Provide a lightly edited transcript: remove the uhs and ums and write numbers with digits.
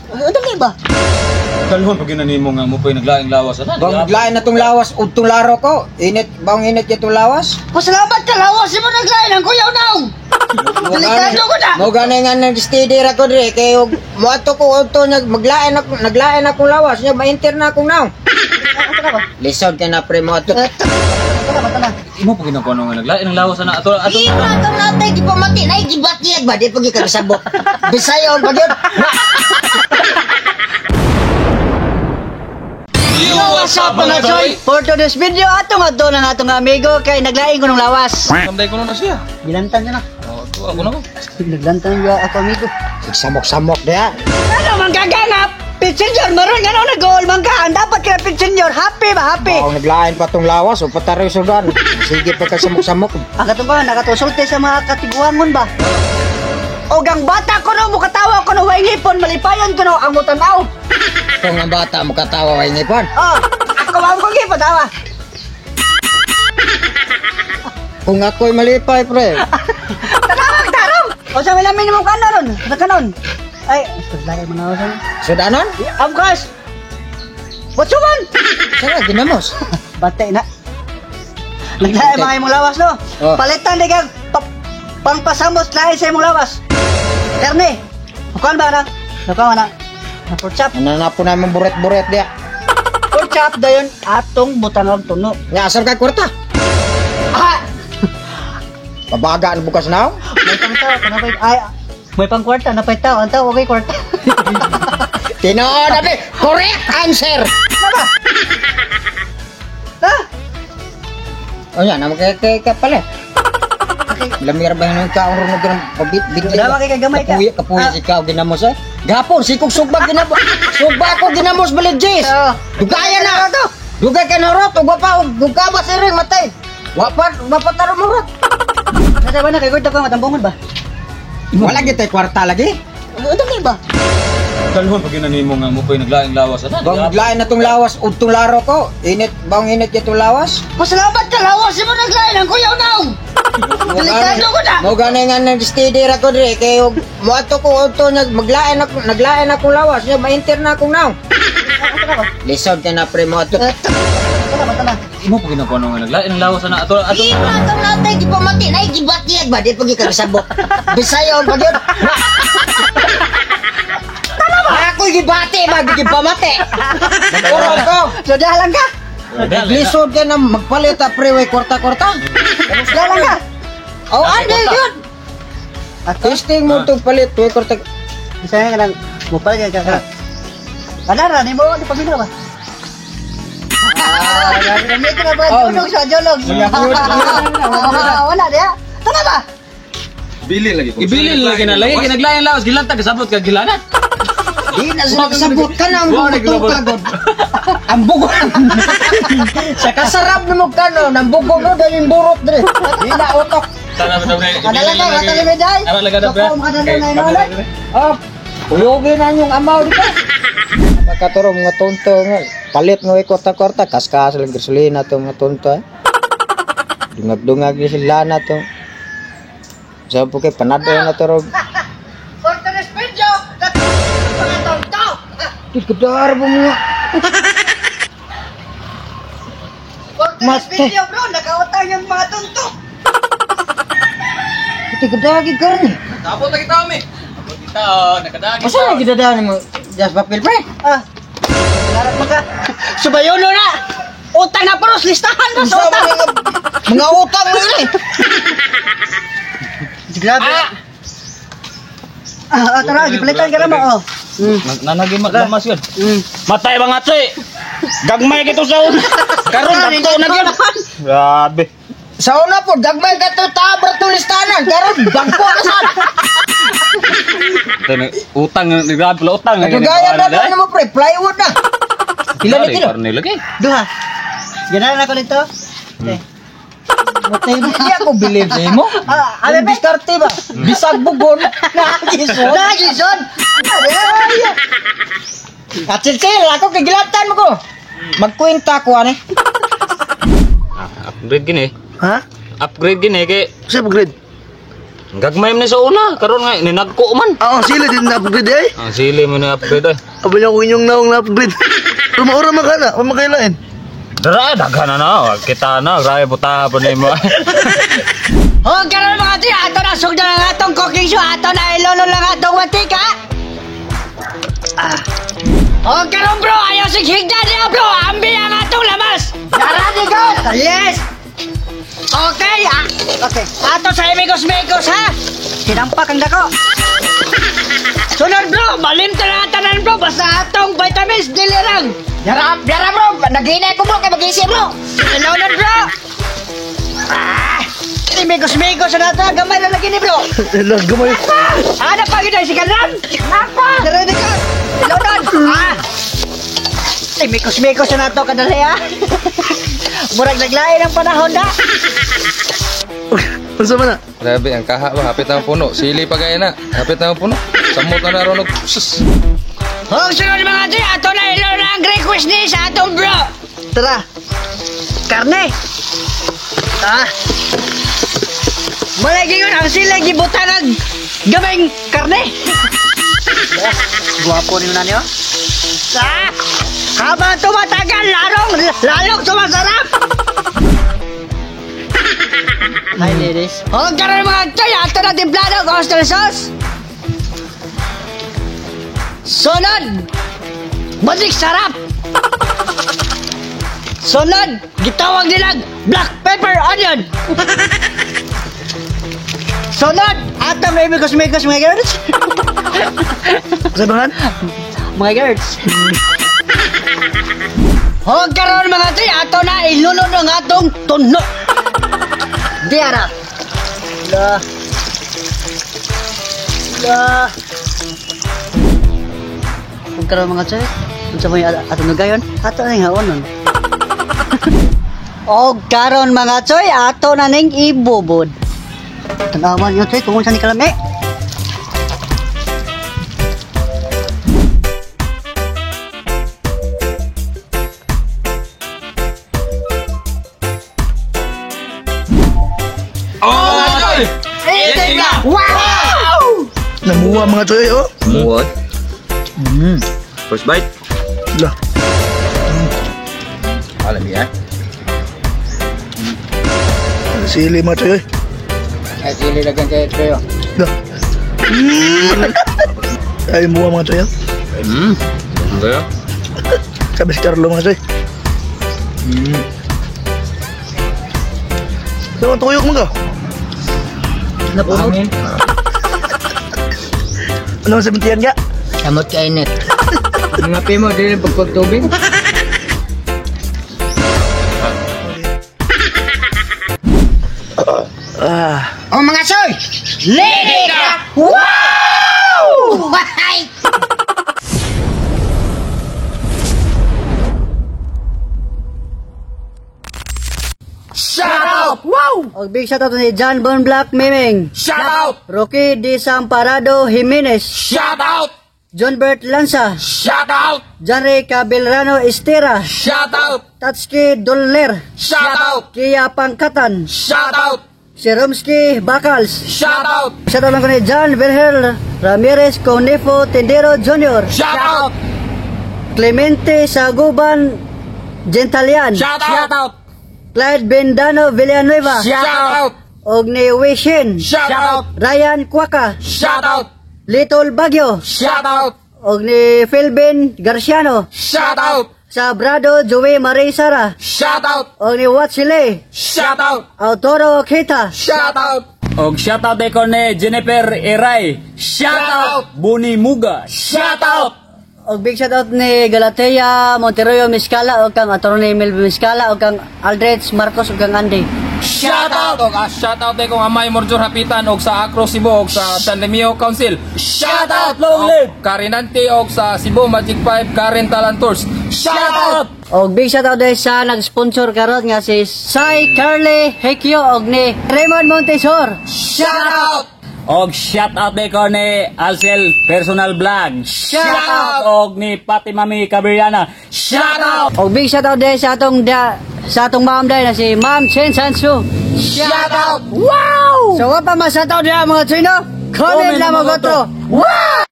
Ano ba? Kalhon pag nimo nga mo pa'y naglaing lawas ana. Bang naglain na tong lawas udtong laro ko. Init, bang init yung lawas? Pasalamat ka lawas mo naglain ang kuyaw naong. Delikado ko na. Mo gani nga nag steady ra ko dire kay og moadto ko udto nag maglain ako naglain akong lawas nya ma-enter na akong naong. Lisod kay na pre mo adto. Imo pag ginakuno nga naglaing ang lawas ana ato ato. Ima ka natay gipamati na gibatiyag ba di pag ikasabot. Bisayon pag yun. Yo, what's up mga choy? For today's video, ato nga doon ang atong amigo kay naglain ko ng lawas. Samday ko na siya. Gilantan niya na. Oh, ato ako na ko. Naglantan niya ako amigo. Samok-samok diha. Ano man kaganap? Pit senior, maron nga na goal man ka. Ang dapat kay Pit senior, happy ba happy? Bang naglain pa tong lawas o pataroy sudan. Sige pa ka samok-samok. Ang katong ba nakatusulte sa mga katiguangon ba? O gang bata ko no, mukatawa ko no, way ngipon, malipayon ko no, ang mutanaw. Kung ang bata mo katawa way ngipon. Oh, ako ba ko ngipon, tawa. Kung ako'y malipay pre. Tanawag, tarong! O sa wala minimum ka na ron, sa kanon. Ay, paglain mo na ako. Sudanon? Of course! What you want? Sara ginamos. Bate na. Naglain mga imong lawas, no? Oh. Palitan di kag pangpasamos lain sa imong lawas. Karne. Kuan ba na? Nakuha na. Na pork chop. Nananapo na imong buret-buret diha. Pork chop dayon atong butangan tuno. Nga asar ka kwarta. Ah! Pabaga ang bukas na. May pang tao, kanapay ay may pang kwarta, napay tao, ang tao okay kwarta. Tinuod abi. Correct answer. Naba? Ha? O yan, ang kay kay kay pala. Lamira ba yun ka ang runog ng pabit bit. Wala, kay gamay ka. Kapuya, kapuya Ah. si ikaw ginamos eh. Gapon si kog sugba ginamos. Sugba ko ginamos balid Jis. Oo. Dugaya na. Dugay ka na rot, ug pa ug ka ba siring matay. Wa pa wa pa taro mo rot. Nasa ba na kay kwarta ko matambungon ba? Wala gid tay kwarta lagi. Ano ba? Kalhon pag nimo nga mo pa'y naglaing lawas ana. Bang naglain na tong lawas udtong laro ko. Init, bang init yung lawas? Pasalamat ka lawas mo naglain ang kuyaw naong. Delikado ko na. Mo gani nga nag steady ra ko dire kay og moadto ko udto nag maglain ako naglain akong lawas nya ma-enter na akong naong. Lisod kay na pre mo adto. Imo pag ginakuno nga naglaing ang lawas ana ato ato. Ima ka natay gipamati na gibatiyag ba di pag ikasabot. Bisayon pag yun. Ako gibati ba gipamati. Maguro ko. So dalang ka. Lisod kay na magpalit ta pre way kwarta-kwarta. Dalang ka. Oh, ano yun? Testing mo itong palit, way kwarta. Bisaya ka lang mo pa ka ka. Kanara ni mo di pamilya ba? Ah, gamit na ba? Oh. Julog sa julog. Wala dia. Tama ba? Bilin lagi ko. Ibilin lagi na lagi kay naglaing lawas gilantag kasabot ka gilana. Di na sila kasabot ka na ang Wala, bugong kagod. Ang bugong. Sa kasarap na mo ka no, nang bugong no, dahil yung burot dire. Di na utok. Tara ba pre? Kadala ka, kadala me dai. Ara lagi na pre. Soko, makadala na inolay. Ah, uyogin na yung amaw di ba? Pagkaturo mga tonto nga, palit nga kwarta-kwarta, kaskas lang gasolina to mga tonto eh. Dungag-dungag ni sila na to. Sabi po kay panado na to rog. For today's video, mga tonto. Di kadar mo mga. For today's Mate. video, bro, nakautang yung mga tonto. Di kadagi karni. Tapos na kita mi. Tapos kita nakadagi. Asa na gidadaan mo? Jas papel pre. Ah. Larap mo ka. Subayono na. Utang na paros, listahan mo sa Unsa utang. man mga utang mo ni. Grabe. Ah, ah, tara, gipalitan ka na mo. Oh. Nanagi lamas yun. Matay mga tsoy. Gagmay kito sa una. Karon dagko na gyud. Grabe. Sa una po, gagmay ka to, tabra to listanan. Karon, bangko na sad. Utang, grabe pala utang. Kagaya na na mo pre, plywood na. Pila na kilo? Karne lagi. Duha. Ganahan ako nito. Okay. Matay mo. Hindi ako believe sa imo. Ah, Ang ano ba? diskarte ba? Bisag bugon. Nagison. Nagison. Atsilsil, ako kigilatan mo ko. Magkwenta ko ani. Upgrade gini. Ha? Upgrade gini kay Sa upgrade. Gagmay man ni sa una, karon nga ninagko man. Ah, ang sili din na-upgrade ay. Ang sili mo na upgrade ay. Aba niya kung inyong naong na-upgrade. Pero maura man ka na, huwag makailain. Dara daghan na na, kita na, grabe buta pa nimo. O karon mga choy, ato na sugdan ang atong cooking show, ato na ilolo lang atong mantika. Ah. O karon bro, ayaw sig higda niya bro, ambi ang atong lamas. Tara go. Yes. Okay, ah. Okay. Ato sa imigos-migos ha. Tinampak ang dako. Sunod bro, malimta na ang tanan bro, basta atong vitamins dili lang. Yara, yara bro, naghinay ko bro, kay mag-isip bro. Sunod bro. Ah, imigos-migos na nato, gamay na lagi ni bro. Lah, gamay. Ano pa gid si kanan? Napa! Ready ka? Lodan! Ah! Ay, mikos-mikos na nato kadali ah. Murag naglain ang panahon na. Unsa man na? Grabe, ang kaha ba? Hapit na ang puno. Sili pa gaya na. Hapit na ang puno. Samot na naroon. Sus! Huwag sunod mga choy, ato na ilo na ang request ni sa atong bro. Tara. Karne. Ah. Malay gingon ang sila gibutan ang gamay karne. Guwapo niyo na niyo. Ah! Habang tumatagal, lalong, lalong sumasarap! Hi, ladies. Huwag ka rin mga choy, ato na timplado, oyster sauce. Sunod! Magic sarap! Sunod! Gitawag nilang black pepper onion! Sunod! Atong imigos-migos mga girls! Sa bangan? Mga girls! Huwag karon mga choy, ato na ilulod ang atong tuno! Diara! La. La. Huwag karon mga choy, unsa may atong nugayon? Ato na yung haonon. Og karon mga choy, ato na ning ibubod. Tanawan niyo choy kung unsa ni kalami. Oh, choy! Eating na! Wow! Namuha mga choy oh. What? First bite. Lah. Alam niya. Sili mga choy. Ay, sili lagyan kay Treo. Lah. Ay, muha mga choy. Oh. Kaya? Sabi si Carlo mga choy. Saan tuyok mo ka? Napuno. Ano ang 70 ka? Samot kay init. Mga pimo, dili pagpagtubig. Ah. O mga soy, lady ka! Wow! Ay! Shout out! Og big shout out ni John Bon Black Miming. Shout out! Rocky D. Samparado Jimenez. Shout out! John Bert Lanza. Shout out! John Ray Cabelrano Estera. Shout out! Tatsuki Doller. Shout out! Kia Pangkatan. Shout out! Siromski Bakals. Shout out! Shout out lang ko ni John Vergel Ramirez Conefo Tendero Jr. Shout out! Clemente Saguban Gentalian. Shout out! Clyde Bendano Villanueva. Shout out! Og ni Wishin. Shout out! Ryan Cuaca. Shout out! Little Bagyo. Shout out! Og ni Philbin Garciano. Shout out! Sa Brado Joey Marie Sara. Shout out! Og ni Watsile. Shout out! Autoro Kita. Shout out! Og shout out ko ni Jennifer Eray. Shout out Buni Muga. Shout out! Og big shout out ni Galatea Monteroyo Miscala og kang Attorney Melvin Miscala og kang Aldrich Marcos og kang Andy. Shout out! Og shout out kong Amay Morjor Hapitan og sa Acro Cebu og sa San Remio Council. Shout out! Long live! Karinante og sa Cebu Magic 5 Karen Talantours. Shout out! Og big shout out din sa nag-sponsor karon nga si Sai Carly Hekyo og ni Raymond Montesor. Shout out! Og shout out ko ni Alcel Personal Vlog. Shout out og ni Pati Mami Caberiana. Shout out. Og big shout out din sa atong ma'am dai na si Ma'am Chen Sansu. Shout out. Wow! So wa pa ma shout out diha, mga tsoy, no? Comment Comment lang mga mga otro. Wow!